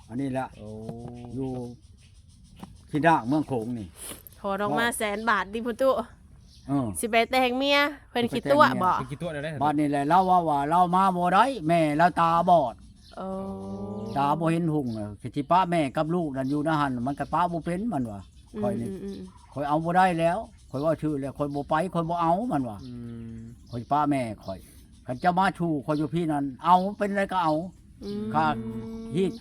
ອັນນີ້ແຫຼະ ໂອ້ ຢູ່ທີ່ນາກເມືອງໂຂງນີ້ ຂໍອອກມາແສນບາດຕິພໍ່ຕູ້ ເອີ ຊິໄປແຕ່ງເມຍ ເພິ່ນຂີ້ຕົວະບໍ? ເພິ່ນຂີ້ຕົວະແນວໃດ? ບາດນີ້ແຫຼະ ລາວເວົ້າວ່າລາວມາບໍ່ໄດ້ ແມ່ລາວຕາບອດ ໂອ້ ຕາບໍ່ເຫັນຮຸ່ງ ຊິປະແມ່ກັບລູກນັ້ນຢູ່ໃນຫັ້ນ ມັນກໍປະບໍ່ເປັນ ມັນວ່າ ອືມ ຂ້ອຍນີ້ ອືມ ອືມ ຂ້ອຍເອົາບໍ່ໄດ້ແລ້ວ ຂ້ອຍເວົ້າຊື່ແລ້ວ ຂ້ອຍບໍ່ໄປ ຂ້ອຍບໍ່ເອົາ ມັນວ່າ ອືມ ຂ້ອຍປະແມ່ຂ້ອຍ ຄັນເຈົ້າມາສູ່ຂ້ອຍຢູ່ພີ້ນັ້ນ ເອົາ ເປັນໃດກໍເອົາ ອືມ ຄ່າຮີດ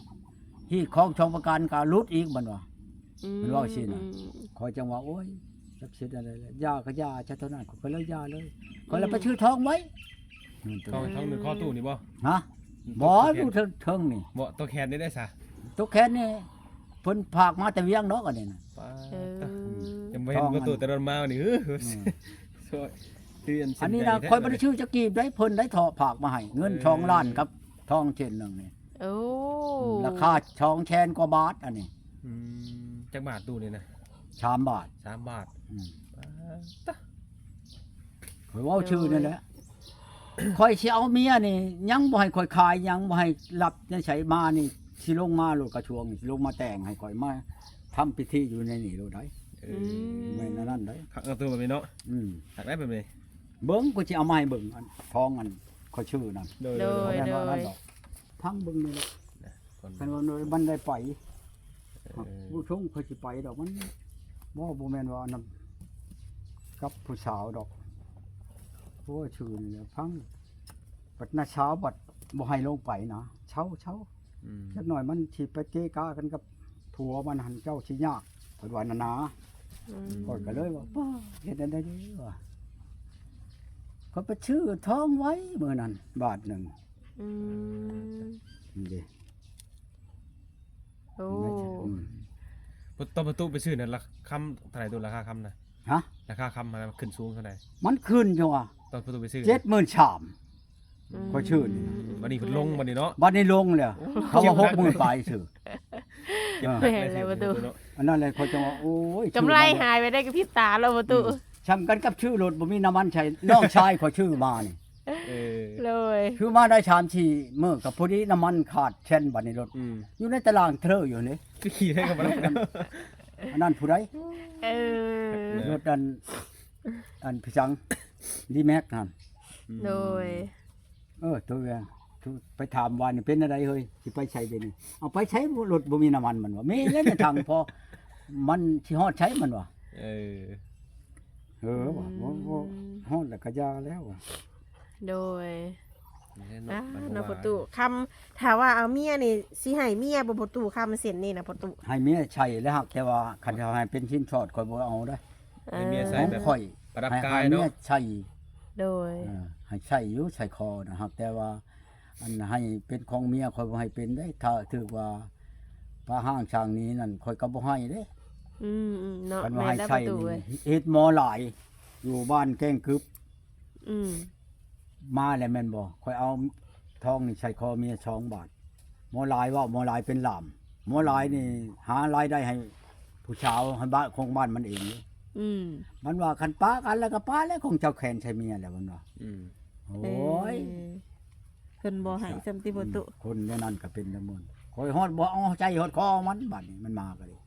ຮີດຂອງສອງປະການກໍຫຼຸດອີກ ມັນວ່າ ອືມ ມັນເວົ້າຊີ້ນະ ອືມ ຂ້ອຍຈັ່ງວ່າ ໂອ້ຍ ຈັກຊິເຮັດແນວໃດແລ້ວ ຢ່າກໍຢ່າຊະເທົ່ານັ້ນ ຂ້ອຍກໍເລີຍຢ່າເລີຍ ຂ້ອຍລະ ອືມ ໄປຊື້ທອງໄວ້ ທອງ ທອງໜຶ່ງຄໍຕູ້ນີ້ບໍ່? ຮະ? ບໍ່ ຢູ່ເທິງ ເທິງນີ້ ບໍ່ ຕົວແຂນນີ້ໄດ້ຊະ? ຕົວແຂນນີ້ ເພິ່ນຝາກມາແຕ່ວຽງດອກ ອັນນີ້ນະ ປາດ ເອີ ຍັງບໍ່ເຫັນປະຕູແຕ່ດົນມານີ້ ອືມ ຄືອັນ ອັນນີ້ນະ ຂ້ອຍບໍ່ໄດ້ຊື້ຈັກກີບໄດ໋ ເພິ່ນໄດ້ເທາະຝາກມາໃຫ້ ເງິນ ເອີ ສອງລ້ານກັບທອງເສັ້ນໜຶ່ງນີ້ ໂອ້ ລາຄາສອງແສນກວ່າບາດ ອັນນີ້ ອືມ ຈັກບາດຕູ້ນີ້ນະ? ສາມບາດ ສາມບາດ ອືມ ປາດຕະ ຂ້ອຍເວົ້າຊື່ນັ້ນແຫຼະ ຂ້ອຍຊິເອົາເມຍນີ້ ຍັງບໍ່ໃຫ້ຂ້ອຍຂາຍ ຍັງບໍ່ໃຫ້ລັບໃນໃສມານີ້ ຊິລົງມາໂລດກະຊວງ ຊິລົງມາແຕ່ງໃຫ້ຂ້ອຍ ມາທຳພິທີຢູ່ໃນນີ້ໂລດໄດ໋ ເອີ ອືມ ແມ່ນອັນນັ້ນໄດ໋ ຄັກເນາະ ຕູ້ແບບນີ້ເນາະ ອືມ ຄັກໄດ໋ແບບນີ້ ເບິ່ງ ຂ້ອຍຊິເອົາມາໃຫ້ເບິ່ງ ອັນທອງອັນຂ້ອຍຊື້ນັ້ນ ໂດຍ ໂດຍ ບໍ່ແມ່ນວ່ານັ້ນດອກ ຟັງເບິ່ງນີ້ແຫຼະ ຄັນວ່າມັນໄດ້ໄປ ເອີ ຜູ້ຊົງຂ້ອຍຊິໄປດອກ ມັນບໍ່ ບໍ່ແມ່ນວ່າອັນນັ້ນ ກັບຜູ້ສາວດອກ ໂອ້ຍ ຊື່ນີ້ແຫຼະ ຟັງ ບັດນ້າສາວບັດບໍ່ໃຫ້ລົງໄປນະ ເຊົາ ເຊົາ ອືມ ຈັກໜ້ອຍມັນຊິໄປເກະກະກັນກັບຜົວມັນຫັ້ນ ເຈົ້າຊິຍາກ ເພິ່ນວ່ານັ້ນນາ ອືມ ຂ້ອຍກໍເລີຍວ່າ ປ້າ ເຮັດແນວໃດດີວະ ຂ້ອຍໄປຊື້ທອງໄວ້ມື້ນັ້ນບາດໜຶ່ງ ອືມ ນີ້ເດ້ ໂອ້ ອືມ ຕອນປະຕູໄປຊື້ນັ້ນ ລາຄາຄຳເທົ່າໃດ? ຕູ້ ລາຄາຄຳນະ ຮະ? ລາຄາຄຳຫັ້ນນະ ມັນຂຶ້ນສູງເທົ່າໃດ? ມັນຂຶ້ນຈັ່ງວ່າ ຕອນປະຕູໄປຊື້ ເຈັດໝື່ນສາມ ອືມ ຂ້ອຍຊື້ນີ້ນະ ບັດນີ້ເພິ່ນລົງ ບັດນີ້ເນາະ ບັດນີ້ລົງແລ້ວ ເຂົາວ່າຫົກໝື່ນປາຍຊື່ ເຈັບໜັກເລີຍ ແມ່ນແລ້ວປະຕູເນາະ ອັນນັ້ນແຫຼະ ຂ້ອຍຈັ່ງວ່າ ໂອ້ຍ ກຳໄລຫາຍໄປໄດ້ກະພິບຕາແລ້ວປະຕູ ອືມ ຊ່ຳກັນກັບຊື້ລົດບໍ່ມີນ້ຳມັນໃຊ້ ນ້ອງຊາຍຂ້ອຍຊື້ມານີ້ ເອີ ໂດຍ ຄືມາໄດ້ສາມສີ່ມື້ກໍພໍດີນ້ຳມັນຂາດແຄນ ບັດນີ້ລົດ ອືມ ຢູ່ໃນຕະລາງເທີຢູ່ນີ້ ຄືຂີ່ໄດ້ກໍບໍ່ໄດ້ ອັນນັ້ນຜູ້ໃດ? ເອີ ລົດອັນ ອັນພີ່ສັງ ດີແມັກຫັ້ນ ອືມ ໂດຍ ເອີ ໂຕແວງ ໄປຖາມວ່ານີ້ເປັນແນວໃດເຮີ້ຍ ຊິໄປໃສດຽວນີ້? ເອົາໄປໃສ ລົດບໍ່ມີນ້ຳມັນ ມັນວ່າ ມີແລ້ວໃນຖັງ ພໍມັນຊິຮອດໃສ ມັນວ່າ ເອີ ເອີວ່າ ອືມ ບໍ່ ບໍ່ຮອດແລ້ວກະຢ່າແລ້ວວ່າ ໂດຍ ແມ່ນເນາະ ອ່າ ບັດ ເນາະ ບໍ່ວ່າ ປະຕູ ຄຳ ຖ້າວ່າເອົາເມຍນີ້ ຊິໃຫ້ເມຍບໍ່ ປະຕູ ຄຳເສັ້ນນີ້ນະ ປະຕູ ໃຫ້ເມຍໃຊ້ແລ້ວ ຫາກແຕ່ວ່າຄັນເອົາໃຫ້ເປັນສິນສອດ ຂ້ອຍບໍ່ເອົາເດ້ ໃຫ້ເມຍໃສ່ແບບ ຂອງຂ້ອຍ ປະດັບກາຍເນາະ ໃຫ້ເມຍໃສ່ ໂດຍ ເອີ ໃຫ້ໃສ່ຢູ່ ໃສ່ຄໍນະ ຫາກແຕ່ວ່າ ອັນໃຫ້ເປັນຂອງເມຍ ຂ້ອຍບໍ່ໃຫ້ເປັນເດ້ ຖ້າຖືກວ່າປະຮ້າງຊ່າງໜີນັ້ນ ຂ້ອຍກໍບໍ່ໃຫ້ເດ້ ອືມໆ ເນາະ ຄັນວ່າໃຫ້ໃສ່ນີ້ ເຮັດໝໍຫຼາຍ ຢູ່ບ້ານແກ້ງກຶບ ອືມ ມາແລ້ວແມ່ນບໍ່? ຂ້ອຍເອົາທອງນີ້ໃສ່ຄໍເມຍສອງບາດ ໝໍຫຼາຍເວົ້າ ໝໍຫຼາຍເປັນລ່າມ ໝໍຫຼາຍນີ້ຫາລາຍໄດ້ໃຫ້ຜູ້ສາວ ໃຫ້ບ້ານ ຂອງບ້ານມັນເອງ ອືມ ມັນວ່າຄັນປະກັນແລ້ວກໍປະແລ້ວ ຂອງເຈົ້າແຂນໃສ່ເມຍແລ້ວ ມັນວ່າ ອືມ ໂອ້ຍ ເອີ ເພິ່ນບໍ່ໃຫ້ຊ້ຳຕິປະຕູ ອືມ ຄົນແນວນັ້ນກໍເປັນແນວນັ້ນ ຂ້ອຍຮອດບໍ່ເອົາໃຈຮອດຄໍມັນ ບາດນີ້ມັນມາກໍດີ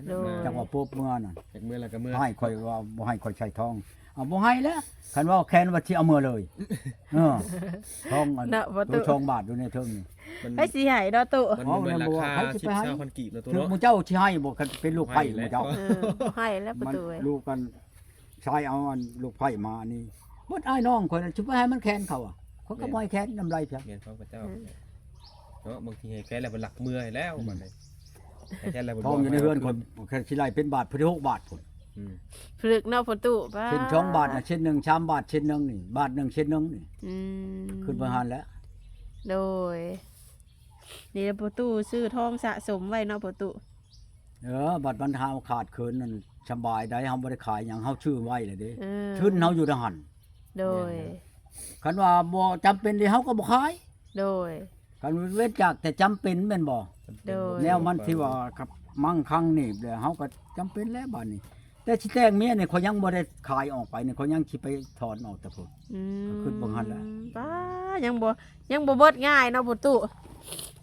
ໂດຍ ຈັກວ່າປົບເມືອນັ້ນ ຢາກເມືອແລ້ວກໍເມືອ ໃຫ້ຂ້ອຍວ່າບໍ່ໃຫ້ຂ້ອຍໃສ່ທອງ ເອົາ ບໍ່ໃຫ້ແລ້ວ ຄັນວ່າແຄນວ່າຊິເອົາເມືອເລີຍ ເອີ ທອງອັນ ເນາະ ປະຕູ ໂຕສອງບາດຢູ່ໃນເທິງນີ້ ມັນ ໃຜຊິໃຫ້ເນາະຕູ້ ມັນ ມັນລາຄາ ໃຜຊິໄປໃຫ້ ສິບ ຊາວພັນກີບເນາະຕູ້ເນາະ ໝູ່ເຈົ້າຊິໃຫ້ບໍ່ ຄັນເປັນລູກໃພ້ໝູ່ເຈົ້າ ເອີ ບໍ່ໃຫ້ແລ້ວປະຕູ ມັນລູກກັນ ຊາຍເອົາອັນລູກໄພ້ມານີ້ ໝົດອ້າຍນ້ອງຂ້ອຍນັ້ນ ຊິໄປໃຫ້ມັນແຄນເຂົາອະ ຂ້ອຍກໍບໍ່ໃຫ້ແຄນນຳໃດພຽງ ແມ່ນຂອງເຂົາເຈົ້າ ເອີ ເນາະ ບາງທີໃຫ້ແຄນແລ້ວເພິ່ນລັກເມືອໃຫ້ແລ້ວ ອືມ ບັດນີ້ ໃຫ້ແຄນແລ້ວເພິ່ນ ທອງຢູ່ໃນເຮືອນຂ້ອຍ ແຄນຊິໄລ່ເປັນບາດ ເພິ່ນໄດ້ຫົກບາດພຸ້ນ ອືມ ຜຶກເນາະປະຕູ ເສັ້ນສອງບາດນະ ເສັ້ນໜຶ່ງສາມບາດ ເສັ້ນໜຶ່ງນີ້ ບາດໜຶ່ງເສັ້ນໜຶ່ງນີ້ ອືມ ຂຶ້ນມາຫັ້ນແຫຼະ ໂດຍ ນີ້ປະຕູຊື້ທອງສະສົມໄວ້ເນາະປະຕູ ເອີ ບັດມັນເຮົາຂາດເຂີນນັ້ນສະບາຍໄດ໋ ເຮົາບໍ່ໄດ້ຂາຍຫຍັງ ເຮົາຊື້ໄວ້ແລ້ວເດ້ ເອີ ທຶນເຮົາຢູ່ໃນຫັ້ນ ໂດຍ ແມ່ນແຫຼະ ຄັນວ່າບໍ່ຈຳເປັນເດ ເຮົາກໍບໍ່ຂາຍ ໂດຍ ຄັນເວັ້ນຈາກແຕ່ຈຳເປັນແມ່ນບໍ່ ໂດຍ ແນວມັນທີ່ວ່າມັງຄັງໜີບແລ້ວ ເຮົາກໍຈຳເປັນແລ້ວບາດນີ້ ແຕ່ຊິແຕ່ງເມຍນີ້ ຂ້ອຍຍັງບໍ່ໄດ້ຂາຍອອກໄປນີ້ ຂ້ອຍຍັງຊິໄປຖອນອອກແຕ່ພຸ້ນ ອືມ ກໍຄິດເບິ່ງຫັ້ນແຫຼະ ປ້າ ຍັງບໍ່ ຍັງບໍ່ເບິດງ່າຍເນາະປະຕູ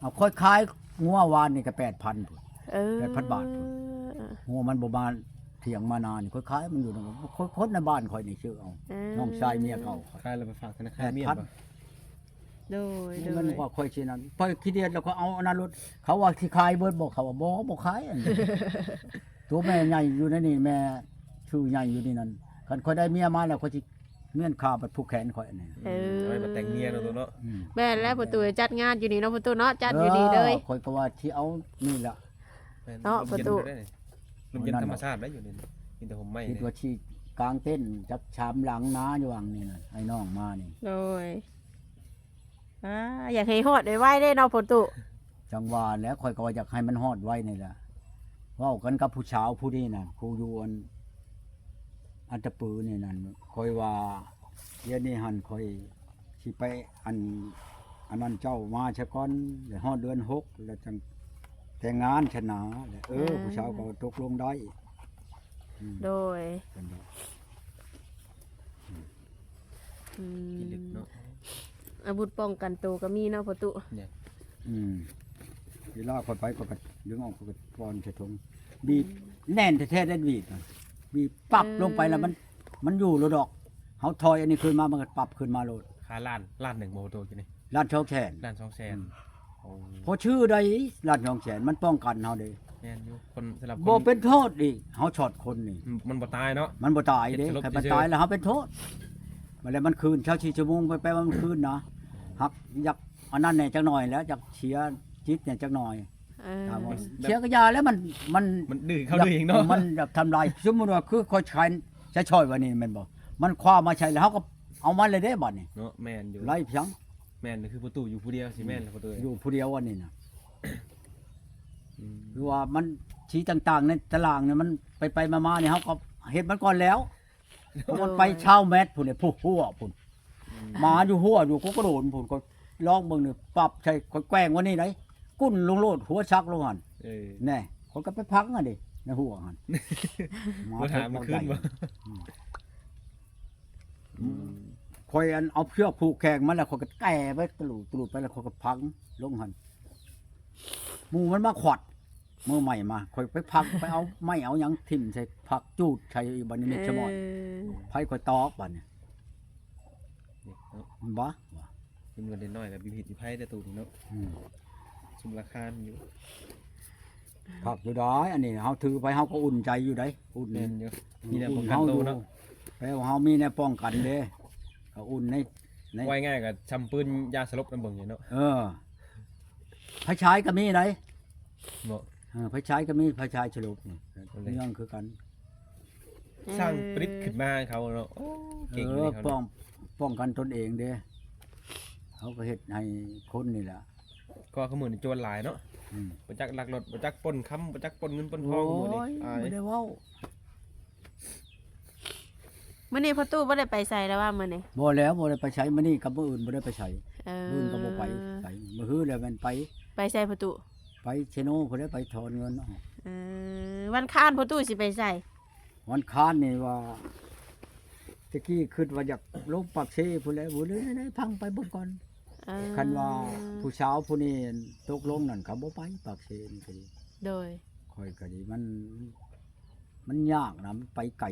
ເອົາ ຂ້ອຍຂາຍ ງົວວານນີ້ກໍແປດພັນພຸ້ນ ເອີ ແປດພັນບາດພຸ້ນ. ງົວມັນບໍ່ມາຖຽງມານານີ້ ຂ້ອຍຂາຍມັນຢູ່ນຳ ຄົນໃນບ້ານຂ້ອຍນີ້ຊື້ເອົາ ເອີ ນ້ອງຊາຍເມຍເກົ່າຂ້ອຍ ຂາຍແລ້ວໄປຝາກທະນາຄານ ແປດພັນ ມີບໍ່? ໂດຍ ໂດຍ ມັນວ່າຂ້ອຍຊິນັ້ນ ຂ້ອຍຂີ້ດຽດແລ້ວ ຂ້ອຍເອົາອັນນັ້ນໂລດ ເຂົາວ່າຊິຂາຍເບິດບໍ່? ເຂົາວ່າບໍ່ ບໍ່ຂາຍ ອັນນີ້ ຕົວແມ່ໃຫຍ່ຢູ່ໃນນີ້ ແມ່ຊື່ໃຫຍ່ຢູ່ໃນນັ້ນ ຄັນຂ້ອຍໄດ້ເມຍມາແລ້ວ ຂ້ອຍຊິ ເງິນຄ່າບັດຜູກແຂນຂ້ອຍອັນນີ້ ເອີ ເອົາໄວ້ບັດແຕ່ງເມຍເນາະ ຕູ້ເນາະ ອືມ ແມ່ນແລ້ວ ພໍ່ຕູ້ ຈັດງານຢູ່ນີ້ເນາະ ພໍ່ຕູ້ເນາະ ຈັດຢູ່ນີ້ເລີຍ ເອີ ຂ້ອຍກໍວ່າຊິເອົານີ້ລະ ແມ່ນ ເນາະ ພໍ່ຕູ້ ລົມເຢັນເດ້ ລົມເຢັນທຳມະຊາດໄດ້ຢູ່ນີ້ ມີແຕ່ຮົ່ມໄມ້ ຄິດວ່າຊິກາງເຕັນຈັກສາມຫຼັງນາ ຢູ່ຫວ່າງນີ້ນະ ໃຫ້ນ້ອງມານີ້ ໂດຍ ອ່າ ຢາກໃຫ້ຮອດໄວໆເດ້ເນາະ ພໍ່ຕູ້ ຈັ່ງວ່າແຫຼະ ຂ້ອຍກໍວ່າຢາກໃຫ້ມັນຮອດໄວນີ້ລະ ເວົ້າກັນກັບຜູ້ສາວຜູ້ນີ້ນະ ຜູ້ຢູ່ອັນ ອັດຕະປືນີ້ນັ້ນ ຂ້ອຍວ່າ ດຽວນີ້ຫັ້ນຂ້ອຍຊິໄປອັນ ອັນນັ້ນເຈົ້າມາຊະກ່ອນ ແລ້ວຮອດເດືອນຫົກແລ້ວຈັ່ງແຕ່ງງານຊະນາ ແລ້ວ ເອີ ອືມ ຜູ້ສາວກໍຕົກລົງໄດ້ ອືມ ໂດຍ ເພິ່ນວ່າ ອືມ ພິລຶກເນາະ ອາວຸດປ້ອງກັນໂຕກໍມີເນາະ ພໍ່ຕູ້ ອືມ ເວລາຂ້ອຍໄປ ຂ້ອຍກໍດຶງອອກ ຂ້ອຍກໍປ້ອນໃສ່ຖົງ ບີບ ອືມ ແໜ້ນແທ້ໆ ເດ້ ບີບ ບີບປັບ ເອີ ລົງໄປແລ້ວມັນ ມັນຢູ່ໂລດດອກ ເຮົາຖອຍອັນນີ້ຂຶ້ນມາ ມັນກໍປັບຂຶ້ນມາໂລດ ຄ່າລ້ານ ລ້ານໜຶ່ງບໍ່ ໂຕ ຢູ່ນີ້ ລ້ານສອງແສນ ລ້ານສອງແສນ ອືມ ໂອ້ ພໍຊື້ໄດ້ ລ້ານສອງແສນ ມັນປ້ອງກັນເຮົາເດ້ ແມ່ນຢູ່ ຄົນ ສຳລັບຄົນ ບໍ່ເປັນໂທດອີກ ເຮົາຊອດຄົນນີ້ ອືມ ມັນບໍ່ຕາຍເນາະ ມັນບໍ່ຕາຍເດ້ ເຮັດສະຫຼົບ ຄັນມັນ ຊື່ໆ ຕາຍແລ້ວເຮົາເປັນໂທດ ບັດແລ້ວມັນຄືນຊາວສີ່ຊົ່ວໂມງ ແປວ່າມັນຄືນນະ ຫາກຢາກອັນນັ້ນແດ່ຈັກໜ່ອຍແຫຼະ ຢາກເສຍຈິດແດ່ຈັກໜ່ອຍ ເອີ ຖາມວ່າ ແບບ ເສຍກະຢ່າແລ້ວ ມັນ ມັນ ມັນດື້ເຂົ້າດື້ອີກເນາະ ມັນຢາກທຳລາຍ ສົມມຸດວ່າຄືຂ້ອຍຂາຍ ໃຊ້ສອຍວ່ານີ້ແມ່ນບໍ່ ມັນຄວ້າມາໃສ່ແລ້ວ ເຮົາກໍເອົາມາເລີຍເດ້ບັດນີ້ ເນາະ ແມ່ນຢູ່ ໄລ່ພຽງ ແມ່ນ ຄືປະຕູຢູ່ຜູ້ດຽວ ຊິແມ່ນແລ້ວປະຕູ ຢູ່ຜູ້ດຽວອັນນີ້ນະ ອືມ ຄືວ່າມັນສີຕ່າງໆໃນຕະລາງນີ້ ມັນໄປໆມາໆນີ້ ເຮົາກໍເຮັດມັນກ່ອນແລ້ວ ເພາະມັນໄປຊາວແມັດພຸ້ນເດ້ ຜູ້ຫົວພຸ້ນ ອືມ ໝາຢູ່ຫົວຢູ່ ກໍກະໂດນພຸ້ນ ກໍລອງເບິ່ງນີ້ ປັບໃສ່ ຂ້ອຍແກວ່ງວ່ານີ້ໄດ໋ ກຸ້ນລົງໂລດ ຫົວສັກລົງຫັ້ນ ເອີ ແນ່ ຂ້ອຍກໍໄປພັງຫັ້ນເດ້ ໃນຫົວຫັ້ນ ໝາ ບໍ່ຖາມມັນຄືນບໍ່? ອືມ ອືມ ຂ້ອຍອັນເອົາເຊືອກຜູກແຂງມັນແລ້ວ ຂ້ອຍກໍແກ່ໄປຕະຫຼູດຕະຫຼູດໄປແລ້ວ ຂ້ອຍກໍພັງລົງຫັ້ນ ໝູ່ມັນມາຂວັດ ມື້ໃໝ່ມາ ຂ້ອຍໄປພັກ ໄປເອົາໄມ້ເອົາຫຍັງຖິ້ມໃສ່ ຜັກຈູດໃສ່ ບັດນີ້ເມັດສະໝອນ ເອີ ໃຜຂ້ອຍຕອກບັດນີ້ ເນາະ ບໍ່ ວ່າ ເປັນເງິນນ້ອຍໆ ກໍມີພິດມີໄພແຕ່ຕູ້ນີ້ເນາະ ອືມ ສົມລາຄາຢູ່ ຄັກຢູ່ດອຍ ອັນນີ້ເຮົາຖືໄປ ເຮົາກໍອຸ່ນໃຈຢູ່ໃດ໋ ອຸ່ນ ແມ່ນຢູ່ ມີແນວປ້ອງກັນໂຕເນາະ ແປວ່າເຮົາມີແນວປ້ອງກັນເດ້ ກໍອຸ່ນໃນ ໃນ ວ່າງ່າຍໆ ກໍຊ່ຳປືນຢາສະຫຼົບນຳເບິ່ງຢູ່ເນາະ ເອີ ໄຟສາຍກໍມີໃດ ເນາະ ເອີ ໄຟສາຍກໍມີ ໄຟສາຍສະຫຼົບນີ້ ນັ້ນແຫຼະ ຍັງຄືກັນ ສ້າງປະດິດຂຶ້ນມາໃຫ້ເຂົາເນາະ ໂອ້ ເກັ່ງເລີຍ ເອີ ເຂົາ ປ້ອງ ປ້ອງກັນຕົນເອງເດ້ ເຮົາກໍເຮັດໃຫ້ຄົນນີ້ແຫຼະ ກໍຄືມື້ນີ້ໂຈນຫຼາຍເນາະ ອືມ ບໍ່ຈັກລັກລົດ ບໍ່ຈັກປຸ້ນຄຳ ບໍ່ຈັກປຸ້ນເງິນປຸ້ນທອງ ໂອ້ຍ ມື້ນີ້ອາຍ ບໍ່ໄດ້ເວົ້າ ມື້ນີ້ພໍ່ຕູ້ບໍ່ໄດ້ໄປໃສແລ້ວວ່າມື້ນີ້? ບໍ່ແລ້ວ ບໍ່ໄດ້ໄປໃສ ມື້ນີ້ກັບມື້ອື່ນບໍ່ໄດ້ໄປໃສ ເອີ ມື້ອື່ນກໍບໍ່ໄປໃສ ມື້ຮືແລ້ວແມ່ນໄປ ໄປໃສພໍ່ຕູ້? ໄປເຊໂນພຸ້ນແຫຼະ ໄປຖອນເງິນອອກ ເອີ ວັນຄານພໍ່ຕູ້ຊິໄປໃສ? ວັນຄານນີ້ວ່າ ແຕ່ກີ້ຄິດວ່າຢາກລົງປາກເຊພຸ້ນແຫຼະ ບໍ່ໄດ້ ໄດ້ ຟັງໄປເບິ່ງກ່ອນ ເອີ ຄັນວ່າຜູ້ສາວຜູ້ນີ້ຕົກລົງນັ້ນ ເຂົາບໍ່ໄປປາກເຊນີ້ກໍດີ ໂດຍ ຂ້ອຍກໍດີ ມັນ ມັນຍາກນະ ມັນໄປໄກ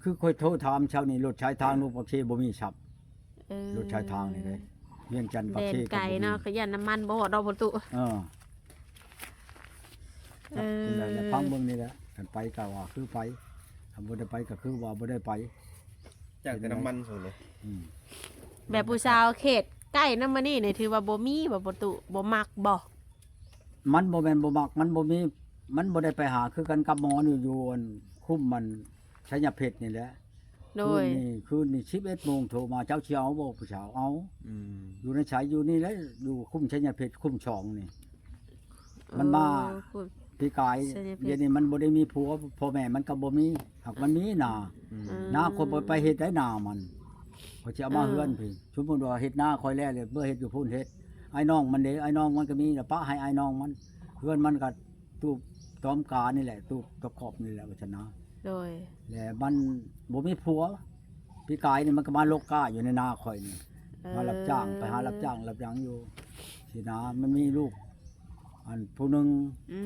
ຄືຂ້ອຍໂທຖາມເຊົ້ານີ້ ລົດສາຍທາງລົງປາກເຊບໍ່ມີສັບ ເອີ ລົດສາຍທາງນີ້ເດ້ ວຽງຈັນປາກເຊ ແລ່ນໄກເນາະ ກໍບໍ່ມີ ກໍຢ້ານນ້ຳມັນບໍ່ຮອດເນາະ ປະຕູ ເອີ ເອີ ຈັ່ງໃດລະ ຟັງເບິ່ງນີ້ແຫຼະ ຄັນໄປກໍວ່າຄືໄປ ຄັນບໍ່ໄດ້ໄປກໍຄືວ່າບໍ່ໄດ້ໄປ ຈ້າງແຕ່ນ້ຳມັນຊັ້ນເນາະ ອືມ ແບບຜູ້ສາວເຂດໃກ້ນຳມື້ນີ້ນີ້ ຖືວ່າບໍ່ມີບໍ່ ປະຕູ ບໍ່ມັກບໍ່? ມັນບໍ່ແມ່ນບໍ່ມັກ ມັນບໍ່ມີ ມັນບໍ່ໄດ້ໄປຫາ ຄືກັນກັບໝໍຢູ່ ຢູ່ອັນຄຸ້ມມັນໄຊຍະເພັດນີ້ແຫຼະ ໂດຍ ຄືນນີ້ ຄືນນີ້ສິບເອັດໂມງໂທມາ ເຈົ້າຊິເອົາບໍ່ຜູ້ສາວ? ເອົາ ອືມ ຢູ່ໃນໃສ? ຢູ່ນີ້ແຫຼະ ຢູ່ຄຸ້ມໄຊຍະເພັດ ຄຸ້ມສອງນີ້ ມັນມາ ເອີ ພຸ້ນ ປີກາຍ ໄຊຍະເພັດ ດຽວນີ້ມັນບໍ່ໄດ້ມີຜົວ ພໍ່ແມ່ມັນກໍບໍ່ມີ ຫາກມັນມີນາ ອືມ ນາ ອືມ ຂ້ອຍບໍ່ໄປເຮັດໃດນາມັນ ຂ້ອຍຊິເອົາມາ ເອີ ເຮືອນພີ້ ສົມມຸດວ່າເຮັດນາຂ້ອຍແລ້ວ ແລ້ວເມືອເຮັດຢູ່ພຸ້ນ ເຮັດ ອ້າຍນ້ອງມັນເດ້ ອ້າຍນ້ອງມັນກໍມີ ລະປະໃຫ້ອ້າຍນ້ອງມັນ ເຮືອນມັນກໍຕູບຕອມການີ້ແຫຼະ ຕູບຕະຂອບນີ້ແຫຼະ ວ່າຊັ້ນນະ ໂດຍ ແລະມັນບໍ່ມີຜົວ ປີກາຍນີ້ມັນກໍມາລົກກ້າຢູ່ໃນນາຂ້ອຍນີ້ ເອີ ມາຮັບຈ້າງ ໄປຫາຮັບຈ້າງຮັບຫຍັງຢູ່ ຊີ້ນະ ມັນມີລູກ ອັນຜູ້ໜຶ່ງ ອື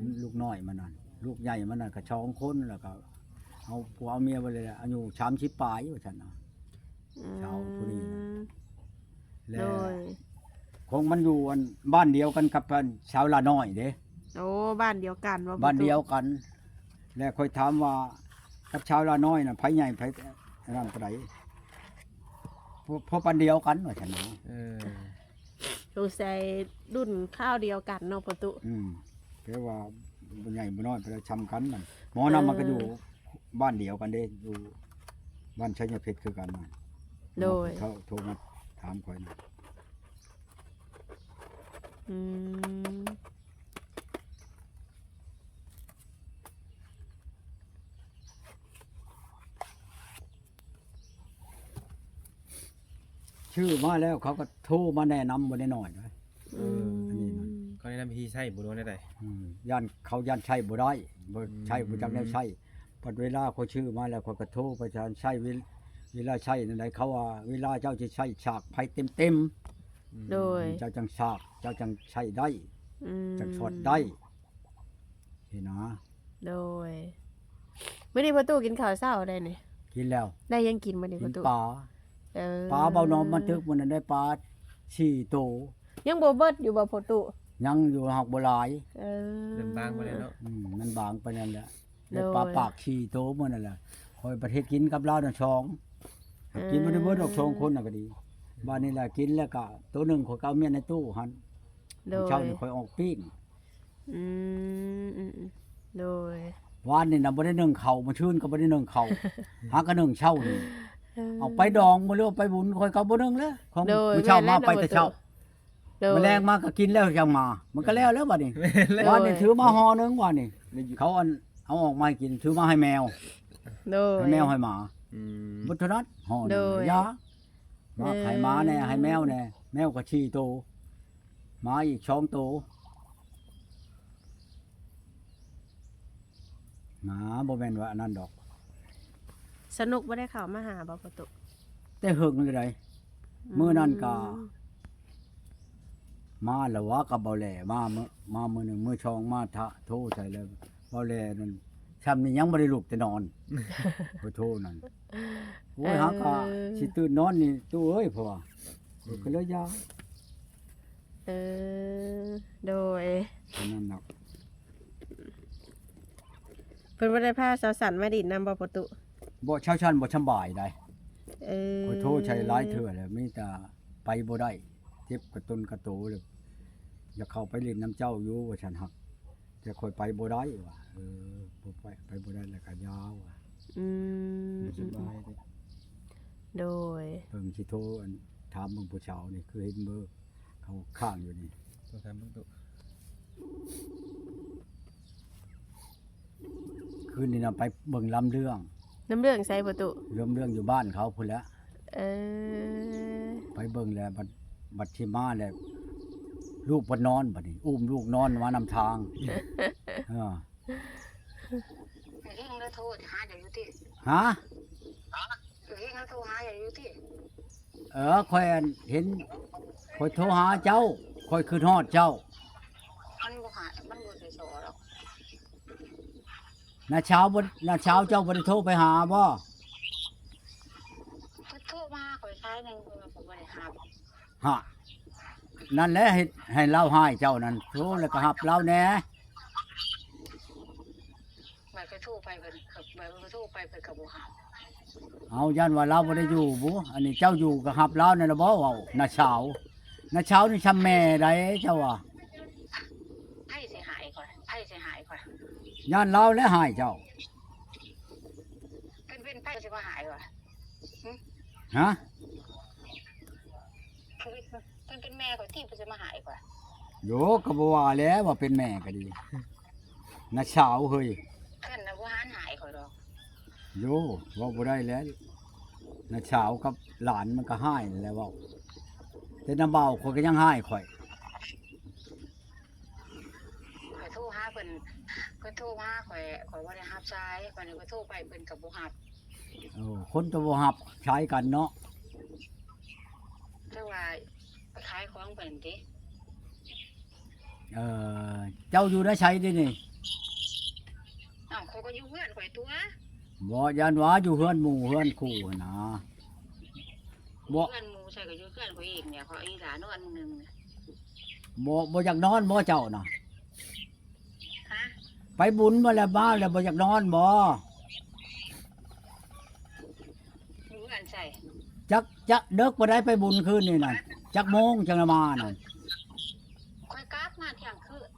ມ ລູກນ້ອຍມັນນັ້ນ ລູກໃຫຍ່ມັນນັ້ນກໍສອງຄົນ ແລ້ວກໍເອົາຜົວເອົາເມຍໄປເລີຍ ອາຍຸສາມສິບປາຍວ່າຊັ້ນນະ ອືມ ຊາວຜູ້ນີ້ນະ ແລ້ວ ໂດຍ ຂອງມັນຢູ່ອັນບ້ານດຽວກັນກັບອັນຊາວລານ້ອຍເດ້. ໂອ້ ບ້ານດຽວກັນບໍ່? ບ້ານດຽວກັນ ແລ້ວຂ້ອຍຖາມວ່າ ກັບຊາວລານ້ອຍນະ ໃຜໃຫຍ່ໃຜອັນນັ້ນປານໃດ? ພວກ ພວກປານດຽວກັນວ່າຊັ້ນນະ ເອີ ສົງໄສລຸ້ນຄາວດຽວກັນເນາະພໍ່ຕຸ. ອືມ ແຕ່ວ່າບໍ່ໃຫຍ່ບໍ່ນ້ອຍປານໃດ ສ່ຳກັນນັ້ນ. ໝໍນຳມັນກໍຢູ່ ເອີ ບ້ານດຽວກັນເດ້ ຢູ່ບ້ານໄຊຍະເພັດຄືກັນນະ. ໂດຍ ເຂົາໂທມາຖາມຂ້ອຍນະ. ອືມ ຊື້ມາແລ້ວເຂົາກໍໂທມາແນະນຳບໍ່ໄດ້ໜ້ອຍເດ້. ເອີ ອືມ ອັນນີ້ນະ ເຂົາແນະນຳວິທີໃຊ້ບໍ່ ຫຼືວ່າແນວໃດ? ອືມ ຢ້ານເຂົາຢ້ານໃຊ້ບໍ່ໄດ້ ບໍ່ ອືມ ໃຊ້ບໍ່ຈັກແນວໃຊ້. ບັດເວລາຂ້ອຍຊື້ມາແລ້ວ ຂ້ອຍກໍໂທໄປ ໃຊ້ເວ ເວລາໃຊ້ແນວໃດ ເຂົາວ່າ ເວລາເຈົ້າຊິໃຊ້ສາກໄຟເຕັມໆ ອືມ ໂດຍ ເຈົ້າຈັ່ງສາກ ເຈົ້າຈັ່ງໃຊ້ໄດ້ ອືມ ຈັ່ງຊັອດໄດ້. ເຫັນນະ ໂດຍ ມື້ນີ້ພໍ່ຕູ້ກິນເຂົ້າເຊົ້າໄດ້ນີ້? ກິນແລ້ວ. ໄດ້ຫຍັງກິນມື້ນີ້ພໍ່ຕູ້? ປາ ເອີ ປາເບົາໜອມມັນຕຶກມື້ນັ້ນໄດ້ປາສີ່ໂຕ. ຍັງບໍ່ເບິດຢູ່ບໍ່ພໍ່ຕູ້? ຍັງຢູ່ ຫາກບໍ່ຫຼາຍ. ເອີ ມັນບາງໄປແລ້ວເນາະ. ອືມ ມັນບາງໄປນັ້ນແຫຼະ. ໂດຍ ໄດ້ປາປາກສີ່ໂຕມື້ນັ້ນແຫຼະ. ຂ້ອຍປະເທດກິນກັບລາວນະສອງ ເອີ ກິນບໍ່ໄດ້ເບິດດອກ ສອງຄົນນະກໍດີ. ບາດນີ້ແຫຼະ ກິນແລ້ວກະໂຕໜຶ່ງ ຂ້ອຍກໍເອົາເມຍໃນຕູ້ຫັ້ນ. ໂດຍ ເຊົ້ານີ້ຂ້ອຍອອກປີ້ງ. ອືມ ອືມ ອືມ ໂດຍ ວານນີ້ນະບໍ່ໄດ້ໜຶ້ງເຂົ້າ ມື້ຊືນກໍບໍ່ໄດ້ໜຶ້ງເຂົ້າ ຫາກໍໜຶ້ງເຊົ້ານີ້. ເອີ ເອົາໄປດອງບໍ່ ຫຼືວ່າໄປບຸນ ຂ້ອຍກໍບໍ່ໜຶ້ງແລ້ວ ຂອງ ໂດຍ ມື້ເຊົ້າມາໄປແຕ່ເຊົ້າ. ໂດຍ ມາແລງມາກໍກິນແລ້ວຈັ່ງມາ ມັນກໍແລ້ວແລ້ວບາດນີ້. ແມ່ນແລ້ວ ວານນີ້ຖືມາຫໍ່ໜຶ່ງ ວານນີ້ ເຂົາອັນເອົາອອກມາໃຫ້ກິນ ຖືມາໃຫ້ແມວ. ໂດຍ ໃຫ້ແມວໃຫ້ໝາ. ອືມ ບໍ່ເທົ່ານັ້ນຫໍ່ໜຶ່ງ. ໂດຍ ຢາ ມາໃຫ້ໝາແດ່ ເອີ ໃຫ້ແມວແດ່ ແມວກໍສີ່ໂຕ ໝາອີກສອງໂຕ. ໝາບໍ່ແມ່ນວ່າອັນນັ້ນດອກ. ສະໜຸກບໍ່ໄດ້ເຂົ້າມາຫາບໍ່ພໍ່ຕູ້? ແຕ່ເຫິງແລ້ວໃດ໋. ອືມ ມື້ນັ້ນກະມາແລ້ວຫວາ ກັບເບົາແຫຼມາ ມາມື້ໜຶ່ງ ມື້ສອງມາ ໂທໃສ່ແລ້ວ ເບົາແຫຼນັ້ນ ຊ່ຳນີ້ຍັງບໍ່ໄດ້ລຸກແຕ່ນອນ ຂໍໂທນັ້ນ. ໂອ້ຍ ເອີ ຫາກະຊິຕື່ນນອນນີ້ ຕູ້ເອີຍ ເພາະວ່າ ເອີ ກໍເລີຍຢ່າ. ເອີ ໂດຍ ນັ້ນນະ. ເພິ່ນບໍ່ໄດ້ພາສາວສັນມາດິນນຳບໍ່ ພໍ່ຕູ້? ບໍ່ ສາວສັນບໍ່ສຳບາຍໃດ໋. ເອີ ຂ້ອຍໂທໃສ່ຫຼາຍເທື່ອແລ້ວ ມີແຕ່ໄປບໍ່ໄດ້ ເຈັບກະຕົນກະໂຕແລ້ວ ຢາກເຂົ້າໄປຫຼິ້ນນຳເຈົ້າຢູ່ວ່າຊັ້ນ ຫາກ ແຕ່ຂ້ອຍໄປບໍ່ໄດ້ວ່າ. ເອີ ບໍ່ໄປ ໄປບໍ່ໄດ້ແລ້ວກໍຢາວ່າ. ອືມ ບໍ່ສະບາຍເດ້. ໂດຍ ເບິ່ງຊິໂທ ອັນ ຖາມເບິ່ງຜູ້ສາວນີ້ ຄືເຫັນເບີເຂົາຄ້າງຢູ່ນີ້ ໂທຖາມເບິ່ງຕຸ. ຄືນນີ້ນະໄປເບິ່ງລຳເລື່ອງ. ລຳເລື່ອງໃສພໍ່ຕູ້? ລຳເລື່ອງຢູ່ບ້ານເຂົາພຸ້ນແຫຼະ. ເອີ ໄປເບິ່ງແລ້ວ ບັດ ບັດຊິມາແລ້ວ ລູກເພິ່ນນອນ ບັດນີ້ ອຸ້ມລູກນອນມານຳທາງ. ເອີ ເຮົງເລີຍໂທຫາເຈົ້າຢູ່ຕິ? ຫາ? ເຮົງເລີຍໂທຫາເຈົ້າຢູ່ຕິ? ເອີ ຂ້ອຍອັນເຫັນ ຂ້ອຍໂທຫາເຈົ້າ ຂ້ອຍຄິດຮອດເຈົ້າ. ມັນບໍ່ຫາ ມັນບໍ່ໄດ້ສໍດອກ. ນ້າສາວບໍ່ ນ້າສາວເຈົ້າບໍ່ໄດ້ໂທໄປຫາບໍ່? ເພິ່ນໂທມາຫາຂ້ອຍສາຍໜຶ່ງ ຂ້ອຍກໍບໍ່ໄດ້ຮັບ. ຫາ ນັ້ນແຫຼະ ເຮັດໃຫ້ລາວຮ້າຍເຈົ້ານັ້ນ ໂທແລ້ວກໍຮັບລາວແດ່. ບາດຂ້ອຍໂທໄປເພິ່ນ ບາດຂ້ອຍໂທໄປເພິ່ນກໍບໍ່ຮັບ. ເອົາ ຢ້ານວ່າລາວບໍ່ໄດ້ຢູ່ບໍ? ອັນນີ້ເຈົ້າຢູ່ກໍຮັບລາວນັ້ນລະບໍ່? ເວົ້າ ນ້າສາວ ນ້າສາວນີ້ຊ່ຳແມ່ໃດ ເຈົ້າວ່າ. ໃຜຊິຮ້າຍຂ້ອຍ? ໃຜຊິຮ້າຍຂ້ອຍ? ຢ້ານລາວແຫຼະຮ້າຍເຈົ້າ. ເພິ່ນເປັນໃຜຊິມາຮ້າຍຂ້ອຍ? ຫຶ? ຮະ? ເພິ່ນເປັນແມ່ຂ້ອຍຕິ ເພິ່ນຊິມາຮ້າຍຂ້ອຍ? ໂຢ ກໍບໍ່ວ່າແຫຼະ ວ່າເປັນແມ່ກໍດີ. ນ້າສາວເຮີ້ຍ ເພິ່ນນະບໍ່ຫັນຮ້າຍຂ້ອຍດອກ. ໂຢ ເວົ້າບໍ່ໄດ້ແຫຼະ ນ້າສາວກັບຫຼານມັນກໍຮ້າຍແຫຼະເວົ້າ. ແຕ່ນ້າບ່າວຂ້ອຍກໍຍັງຮ້າຍຂ້ອຍ. ຂ້ອຍໂທຫາເພິ່ນ ເພິ່ນໂທມາຫາຂ້ອຍ ຂ້ອຍບໍ່ໄດ້ຮັບສາຍ. ບາດນີ້ຂ້ອຍໂທໄປເພິ່ນກໍບໍ່ຮັບ. ເອີ ຄົນກໍບໍ່ຮັບສາຍກັນເນາະ. ເຈົ້າວ່າໄປຂາຍຂອງເພິ່ນຕິ? ເອີ ເຈົ້າຢູ່ໃນໃສເດນີ້? ອ້າວ ຂ້ອຍກໍຢູ່ເຮືອນຂ້ອຍຕົວະ. ບໍ່ ຢ້ານວ່າຢູ່ເຮືອນໝູ່ເຮືອນຄູ່ຫັ້ນນະ. ບໍ່ ເຮືອນໝູ່ໃສ ກໍຢູ່ເຮືອນຂ້ອຍເອງແຫຼະ ຂ້ອຍອີຫຼ້ານອນໜຶ່ງ. ບໍ່ ບໍ່ຢາກນອນບໍ່ເຈົ້ານະ? ຮະ? ໄປບຸນມາແລ້ວ ມາແລ້ວບໍ່ຢາກນອນບໍ່? ຢູ່ເຮືອນໃສ? ຈັກ ຈັກເດິກປານໃດໄປບຸນຄືນນີ້ນະ? ຈັກໂມງຈັ່ງລະມານະ? ຂ້ອຍກັບມາທ່ຽງຄືນ.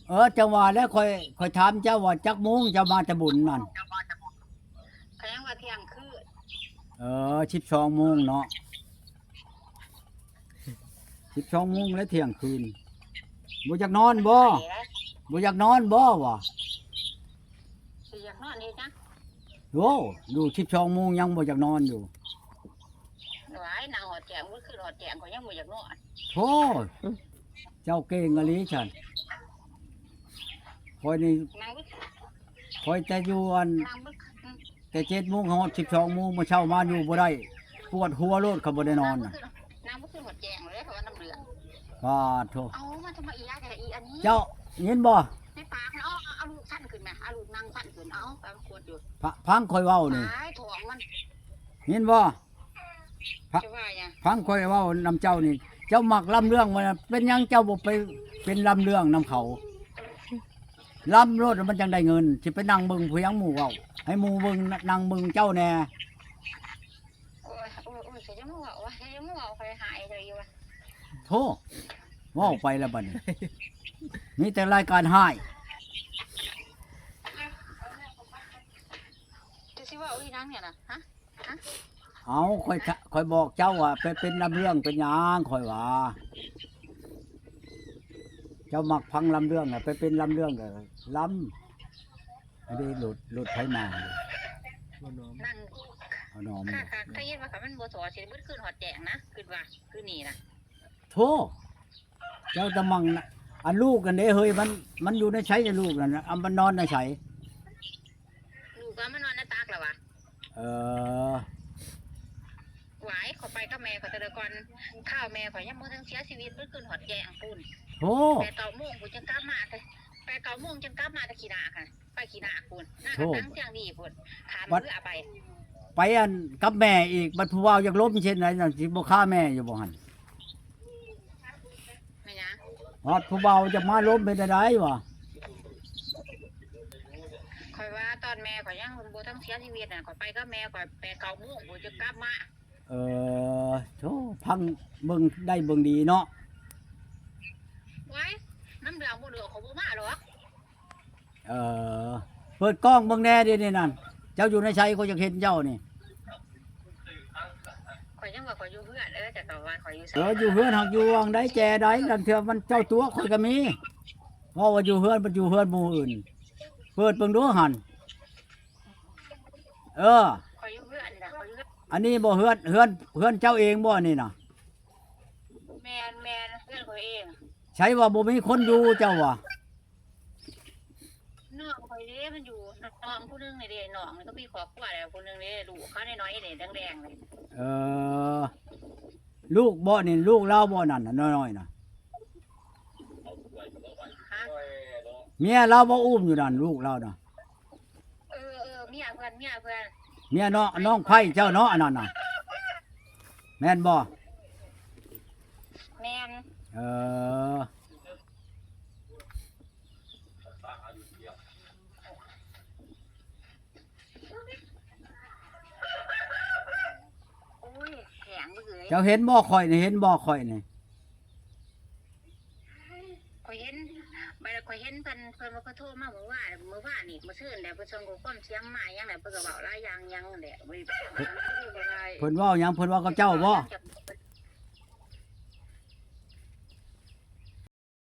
ເອີ ຈັ່ງວ່າແຫຼະ ຂ້ອຍ ຂ້ອຍຖາມເຈົ້າວ່າຈັກໂມງເຈົ້າມາແຕ່ບຸນນັ້ນ? ກໍຍັງວ່າທ່ຽງຄືນ. ເອີ ສິບສອງໂມງເນາະ. ສິບສອງໂມງແລ້ວທ່ຽງຄືນ. ບໍ່ຢາກນອນບໍ່? ບໍ່ຢາກນອນບໍ່ວະ? ຊິຢາກນອນເຮັດຫຍັງ? ໂອ້ ຢູ່ສິບສອງໂມງຍັງບໍ່ຢາກນອນຢູ່. ຫວາຍ ນັ່ງຮອດແຈ້ງ ມື້ຄືນຮອດແຈ້ງ ຂ້ອຍຍັງບໍ່ຢາກນອນ. ໂທ້ ເຈົ້າເກັ່ງອີ່ຫຼີຊັ້ນ. ຂ້ອຍນີ້ ນັ່ງ ຂ້ອຍແຕ່ຢູ່ອັນ ນັ່ງ ແຕ່ເຈັດໂມງຮອດສິບສອງໂມງ ມື້ເຊົ້າມາຢູ່ບໍ່ໄດ້ ປວດຫົວໂລດ ຄັນບໍ່ໄດ້ນອນນະ. ນັ່ງບໍ່ຄືນຮອດແຈ້ງເລີຍ ເພາະວ່ານ້ຳເຫຼືອງ. ປາດໂທ້ ເອົາມາທຳໄມອີກແທ້ ອີອັນນີ້. ເຈົ້າເຫັນບໍ່? ໃນປາກ ເອົາ ເອົາລູກຊັນຂຶ້ນແມ ເອົາລູກນັ່ງຊັນຂຶ້ນ ເອົາໄປມັນປວດຢູ່. ຟັງ ຟັງຂ້ອຍເວົ້ານີ້ ຕາຍ ທ້ອງມັນ ເຫັນບໍ່? ຟັງ ຈະວ່າຫຍັງ? ຟັງຂ້ອຍເວົ້ານຳເຈົ້ານີ້ ເຈົ້າມັກລຳເລື່ອງວ່າ ເປັນຫຍັງເຈົ້າບໍ່ໄປເປັນລຳເລື່ອງນຳເຂົາ? ລຳໂລດ ມັນຈັ່ງໄດ້ເງິນ. ຊິໄປນັ່ງເບິ່ງຜູ້ຫຍັງໝູ່ເວົ້າ ໃຫ້ໝູ່ເບິ່ງ ນັ່ງເບິ່ງເຈົ້າແດ່. ໂອ້ຍ ໂອ້ຍ ໂອ້ຍ ຢ່າມາເວົ້າ ຢ່າມາເວົ້າ ຂ້ອຍຫາຍເຈົ້າຢູ່ວ່າ. ໂທ້ ເວົ້າໄປແລ້ວບັດນີ້ ມີແຕ່ລາຍການຮ້າຍ. ຈະຊິເວົ້າອີ່ຫຍັງນີ້ນະ ຮະ? ເອົ້າ ຂ້ອຍ ຂ້ອຍບອກເຈົ້າວ່າ ໄປເປັນລຳເລື່ອງເປັນຫຍັງ ຂ້ອຍວ່າ ເຈົ້າມັກຟັງລຳເລື່ອງນະ ໄປເປັນລຳເລື່ອງກໍລຳ. ອັນນີ້ລົດ ລົດໃຜມາ? ເອົາໜອມ ນັ່ງ ເອົາໜອມ ຄ່ະ ຄ່ະ ໄດ້ຍິນວ່າຄັນມັນບໍ່ຖອດ ຊິໄດ້ເບິດຄືນຮອດແຈ້ງນະ ຄິດວ່າຄືນນີ້ນະ. ໂທ້ ເຈົ້າຕະມັງນະ ອັນລູກນັ້ນເດ້ເຮີ້ຍ ມັນ ມັນຢູ່ໃນໃສລະ ລູກນັ້ນນະ? ອາ ມັນນອນໃນໃສ? ລູກວ່າມັນນອນໃນຕັກລະຫວາ. ເອີ ຫວາຍ ຂ້ອຍໄປກັບແມ່ຂ້ອຍແຕ່ລະກ່ອນ ຂ່າວແມ່ຂ້ອຍຍັງບໍ່ທັນເສຍຊີວິດ ເພິ່ນຂຶ້ນຮອດແຈ້ງພຸ້ນ. ໂອ້ ແປດເກົ້າໂມງພຸ້ນຈຶ່ງກັບມາ ແຕ່ ແປດເກົ້າໂມງຈຶ່ງກັບມາແຕ່ຂີ້ໜ້າຫັ້ນ ໄປຂີ້ໜ້າພຸ້ນ ນາກໍ ໂອ້ ນັ່ງທຽງນີ້ພຸ້ນ ຖ້າເຮືອໄປ ໄປອັນກັບແມ່ອີກ ບັດຜູ້ບ່າວຢາກລົມເຊັ່ນໃດນັ້ນ ຊິບໍ່ຄາແມ່ຢູ່ບໍ່ຫັ້ນ? ແມ່ນຫຍັງ? ຮອດຜູ້ບ່າວຈະມາລົມເປັນຈັ່ງໃດວະ? ຂ້ອຍວ່າຕອນແມ່ຂ້ອຍຍັງບໍ່ທັນເສຍຊີວິດນະ ຂ້ອຍໄປກັບແມ່ຂ້ອຍແປດເກົ້າໂມງພຸ້ນຈຶ່ງກັບມາ. ເອີ ໂທ້ ພັງເບິ່ງໄດ້ເບິ່ງດີເນາະ. ໄວ້ ນຳເລື່ອງບໍ່ເຫຼືອ ຂ້ອຍບໍ່ມາດອກ. ເອີ ເປີດກ້ອງເບິ່ງແດ່ເດນີ້ນັ້ນ ເຈົ້າຢູ່ໃນໃສ ຂ້ອຍຢາກເຫັນເຈົ້ານີ້. ຂ້ອຍຍັງວ່າຂ້ອຍຢູ່ເຮືອນ ເອີ ແຕ່ກໍວ່າຂ້ອຍຢູ່ໃສ. ເອີ ຢູ່ເຮືອນ ຫາກຢູ່ຫວ່າງໃດແຈໃດ ລາງເທື່ອມັນເຈົ້າຕົວະຂ້ອຍກໍມີ. ເວົ້າວ່າຢູ່ເຮືອນ ມັນຢູ່ເຮືອນໝູ່ອື່ນ ເປີດເບິ່ງດູຫັ້ນ. ເອີ ຂ້ອຍຢູ່ເຮືອນນະ ຂ້ອຍຢູ່ເຮືອນ. ອັນນີ້ບໍ່ເຮືອນ ເຮືອນ ເຮືອນເຈົ້າເອງບໍ່ອັນນີ້ນະ? ແມ່ນໆ ເຮືອນຂ້ອຍເອງ. ໃສວ່າບໍ່ມີຄົນຢູ່ເຈົ້າວ່າ? ນ້ອງຂ້ອຍເດ້ ມັນຢູ່ ນ້ອງຜູ້ໜຶ່ງນີ້ເດ້ ນ້ອງນີ້ກໍມີຄອບຄົວແລ້ວຜູ້ໜຶ່ງເດ້ ລູກເຂົານ້ອຍໆເດ້ ແດງໆນີ້. ເອີ ລູກບໍ່ນີ້ ລູກລາວບໍ່ນັ້ນ ນ້ອຍໆນະ? ຮະ? ເມຍລາວບໍ່ອຸ້ມຢູ່ນັ້ນ ລູກລາວນະ? ເອີໆ ເມຍເພິ່ນ ເມຍເພິ່ນ. ເມຍນ້ອງ ນ້ອງໃພ້ເຈົ້າເນາະ ອັນນັ້ນນະ ແມ່ນບໍ່? ແມ່ນ. ເອີ ໂອ້ຍ ແຂງເບີດເອີຍ. ເຈົ້າເຫັນບໍ່ຂ້ອຍນີ້ ເຫັນບໍ່ຂ້ອຍນີ້? ຂ້ອຍເຫັນ ບາດນີ້ຂ້ອຍເຫັນເພິ່ນ ເພິ່ນວ່າເພິ່ນໂທມາມື້ວານ ມື້ວານນີ້ ມື້ຊືນແຫຼະ ເພິ່ນສົ່ງຂໍ້ຄວາມສຽງມາຫຍັງແຫຼະ ເພິ່ນກໍເວົ້າຫຼາຍຢ່າງຫຍັງແຫຼະ. ເພິ່ນເວົ້າຫຍັງ? ເພິ່ນເວົ້າກັບເຈົ້າບໍ່?